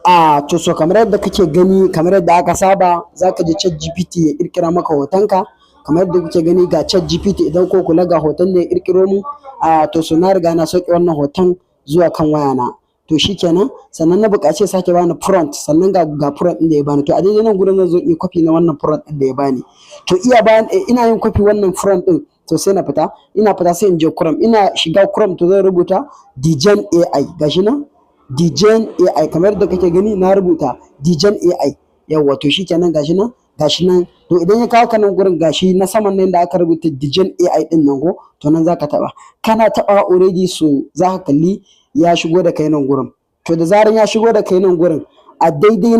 A to, so kamar yadda kake gani, kamar yadda aka saba, zaka je ChatGPT ya ƙirƙira maka hotonka. Kamar yadda kuke gani, ga ChatGPT. Idan ko kula, ga hoton da ya ƙirƙiro mu. A to, so na riga na sauke wannan hoton zuwa kan wayana. To shikenan, sannan na buƙaci ya sake bani prompt. Sannan ga prompt ɗin da ya bani. To, a daidai nan gurin zan zo in yi copy na wannan prompt ɗin da ya bani. To, iya bayan ina yin copy wannan prompt ɗin, to sai na fita. Ina fita, sai in je Chrome. Ina shiga Chrome, to zan rubuta Digen AI. Gashi nan Digen AI. Kamar yadda kake gani, na rubuta Digen AI. Yawwa, to shikenan, gashi nan, gashi nan. To, idan ya kawo ka nan gurin, gashi na saman nan da aka rubuta Digen AI ɗin nan ko, to nan zaka taɓa. Kana taɓawa, already so zaka kalli ya shigo da kai nan gurin. To, da zaran ya shigo da kai nan gurin, a daidai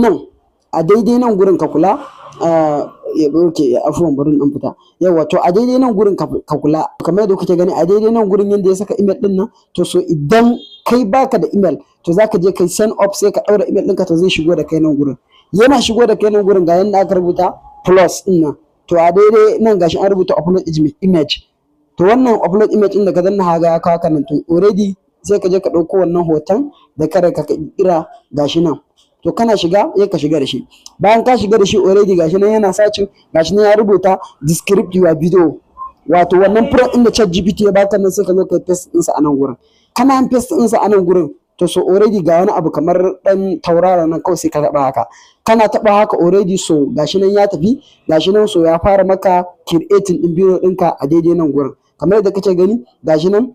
nan gurin ka kula. Okay, afuwan, bari in fita. Yawwa, to a daidai nan gurin ka kula, kamar yadda kuke gani, a daidai nan gurin yanda ya saka email ɗin nan. To, so idan kai baka da email, to zaka je kai sign up, sai ka ɗaura email ɗinka. To, zai shigo da kai nan gurin. Yana shigo da kai nan gurin, ga yanda aka rubuta plus ɗin nan. To, a daidai nan gashi an rubuta upload image. To, wannan upload image ɗin da ka danna, haga ya kawo ka nan. To, already sai ka je ka ɗauko wannan hoton da ka riga ka ƙirƙira. Gashi nan. To, kana shiga, sai ka shiga da shi. Bayan ka shiga da shi, already gashi nan yana searching. Gashi nan ya rubuta "describe your video", wato wannan prompt ɗin da ChatGPT ya baka nan, sai ka zo ka paste ɗinsa a nan gurin. Kana yin paste ɗinsa a nan gurin, to so already ga wani abu kamar ɗan tauraro nan, kawai sai ka taɓa haka. Kana taɓa haka, already so gashi nan ya tafi. Gashi nan, so ya fara maka creating ɗin bidiyo ɗinka a daidai nan gurin, kamar yadda kake gani, gashi nan.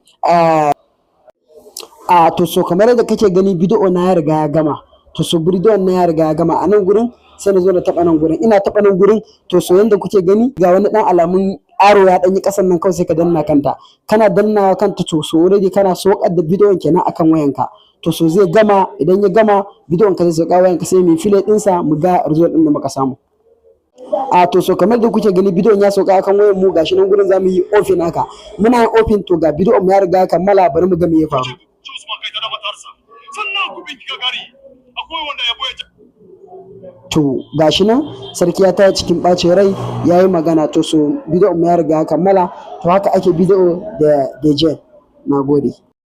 A to, so kamar yadda kake gani, bidiyo na ya riga ya gama. To, so bidiyon na ya riga ya gama. A nan gurin sai na zo na taɓa nan gurin. Ina taɓa nan gurin, to so yanda kuke gani, ga wani ɗan alamun arrow ya ɗan yi ƙasan nan, kawai sai ka danna kanta. Kana dannawa kanta, to so already kana saukar da bidiyon kenan akan wayanka. To, so zai gama. Idan ya gama, bidiyon ka zai sauka wayanka. Sai mu play ɗinsa mu ga result ɗin da muka samu. A to, so kamar da kuke gani, bidiyon ya sauka akan wayan mu. Gashi nan gurin, zamu yi open haka. Muna yin open, to ga bidiyon mu ya riga ya kammala. Bari mu ga me ya faru. Usman Kaita da matarsa. Sannan ku bincika gari. Akwai wanda ya boye To, gashi nan sarki ya taya cikin ɓacin rai ya yi magana. To, so bidiyon mu ya riga ya kammala. To, haka ake bidiyo da Digen. Na gode.